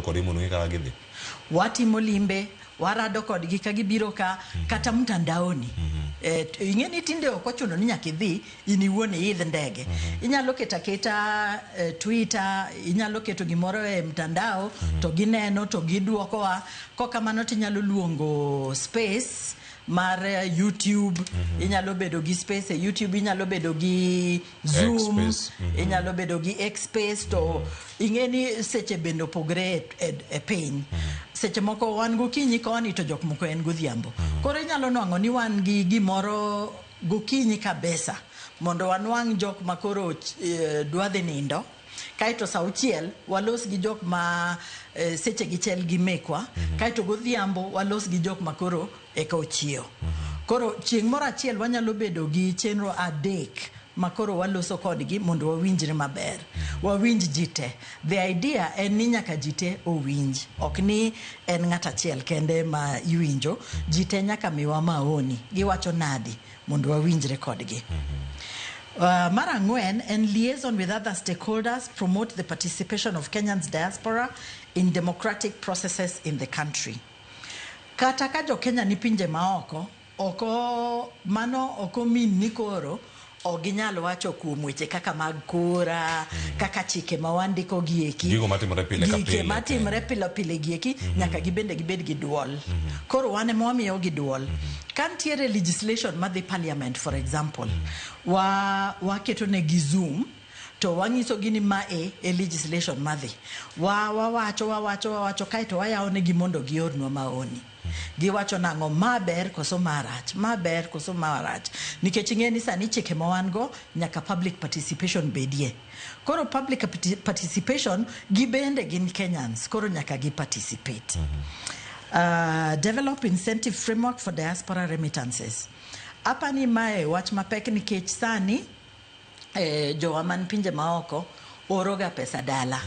kodgi mondo ung'e kaka gidhi. Watimo limbe, warado kodgi ka gibiro ka kata mtandaoni. Ing'e ni tinde ok ochuno ni nyaka idhi in iwuon iidh ndege. Inyalo keto aketa Twitter, inyalo keto gimoro e mtandao to gineno to gidwokowa. Kokamano tinyalo luongo space mar YouTube, inyalo bedo gi space e YouTube, inyalo bedo gi Zoom, X-Space. Inyalo bedo gi Xspace to ing'e ni seche bende opogore e piny. Seche moko wan gokinyi koni to jok moko en godhiambo. Koro inyalo nwang'o ni wan gi gimoro gokinyi kabisa mondo wanwang' jok ma koro dwa dhi nindo. Kaeto sa 6 walos gi jok ma seche gi chel gi mekwa. Kaeto godhiambo walos gi jok ma koro eka ochiewo. Koro chieng' moro achiel wanyalo bedo gi chenro 3 ma koro waloso kodgi mondo wawinjre maber. Wawinj ji te. The idea en ni nyaka ji te owinj. Ok ni en ng'at achiel kende ma iwinjo. Ji te nyaka miwa maoni. Giwacho nadi mondo wawinjre kodgi. Mar 4 en liaison with other stakeholders, promote the participation of Kenyans diaspora in democratic processes in the country. Kata ka jo Kenya ni pinje maoko, oko mano ok omin ni koro ok ginyal wacho kuom weche kaka mag kura, kaka chike ma wandiko gieki. Gigo matimore pile ka Gike pile. matimore pile pile gieki, nyaka gibende gibed gi duol. Koro wan ema wamiyo gi duol. Ka nitiere legislation madhi parliament, for example, waketo negi Zoom, to wanyiso gi ni ma e legislation madhi. Wawacho, wawacho, wawacho, kaeto wayawo negi mondo giornwa maoni. Giwacho nang'o, ma ber koso ma rach, ma ber koso ma rach. Nikech ing'e ni sani chike ma wan go nyaka public participation bedie. Koro public participation gibende gin Kenyans, koro nyaka gi participate. Develop incentive framework for diaspora remittances. Apani mae wach mapek nikech sani jowa man pinje maoko oroga pesa dala.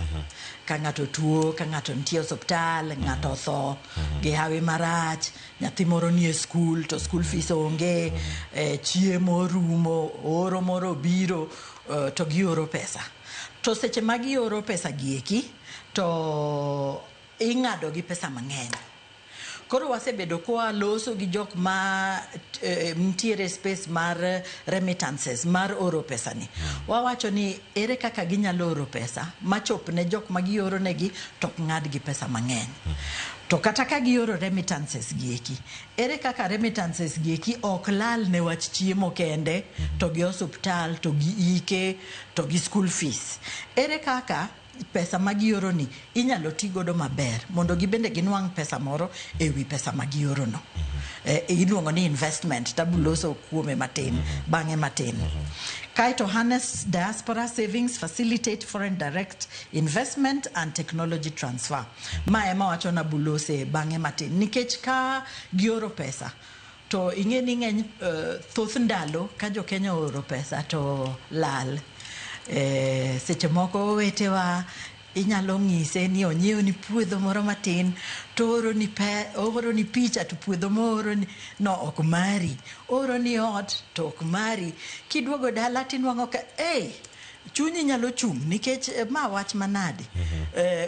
Ka ng'ato tuo, ka ng'ato nitie osuptal, ng'ato otho, gi hawi marach, nyathi moro nie skul to school fees onge, chiemo orumo, oro moro obiro, to gioro pesa. To seche ma gioro pesa gieki, to ing'ado gi pesa mang'eny. Koro wasebedo kwa loso gi jok ma nitiere space mar remittances mar oro pesa ni. Wawacho ni ere kaka ginyalo oro pesa machop ne jok ma gioro negi to ok ng'ad gi pesa mang'eny. To kata ka gioro remittances gieki, ere kaka remittances gieki ok lal ne wach chiemo kende, to gi osuptal, to gi ike, to gi school fees. Ere kaka pesa ma gioro ni inyalo ti godo maber mondo gibende ginwang' pesa moro e wi pesa ma gioro no. Iluongo ni investment, tabuloso kuome matin, bang'e matin. Kaeto harness diaspora savings, facilitate foreign direct investment and technology transfer. Ma ema wacho na bulose bang'e matin. Nikech ka gioro pesa, to ing'e ni ng'eny thoth ndalo ka jo Kenya ooro pesa to lal. Seche moko owetewa inyalo ng'ise ni onyiew ni puodho moro matin to ooro ni picha to puodho mooro ni no ok mari, ooro ni ot to ok mari. Kiduogo dala tinwang'o ka chunyi nyalo chung' nikech ma wach manade.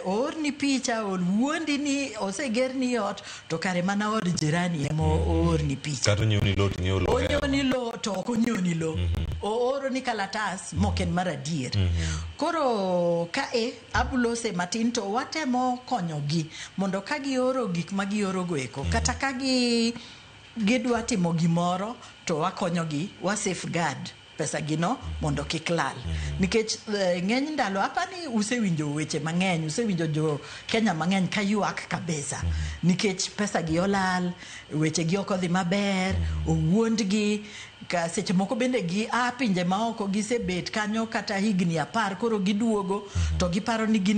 Oorni picha, owuondi ni osegerni ot to kare mana od jirani ema oorni picha. Kata onyiew ni lo to inyiew lo. Onyiew ni lo to ok onyiew ni lo. Ooro ni kalatas mok en mar adier. Koro ka abulose matin to watemo konyogi mondo ka gioro gik ma gioro go eko, kata ka gidwa timo gimoro to wakonyogi, wa safeguard pesa gino mondo kik lal. Nikech ng'eny ndalo apani usewinjo weche mang'eny, usewinjo jo Kenya mang'eny ka ywak kabisa. Nikech pesa gi olal, weche gi ok odhi maber, owuondgi, ka seche moko bende gi a pinje maoko gisebet kanyo kata higni 10 koro giduogo to giparo ni gin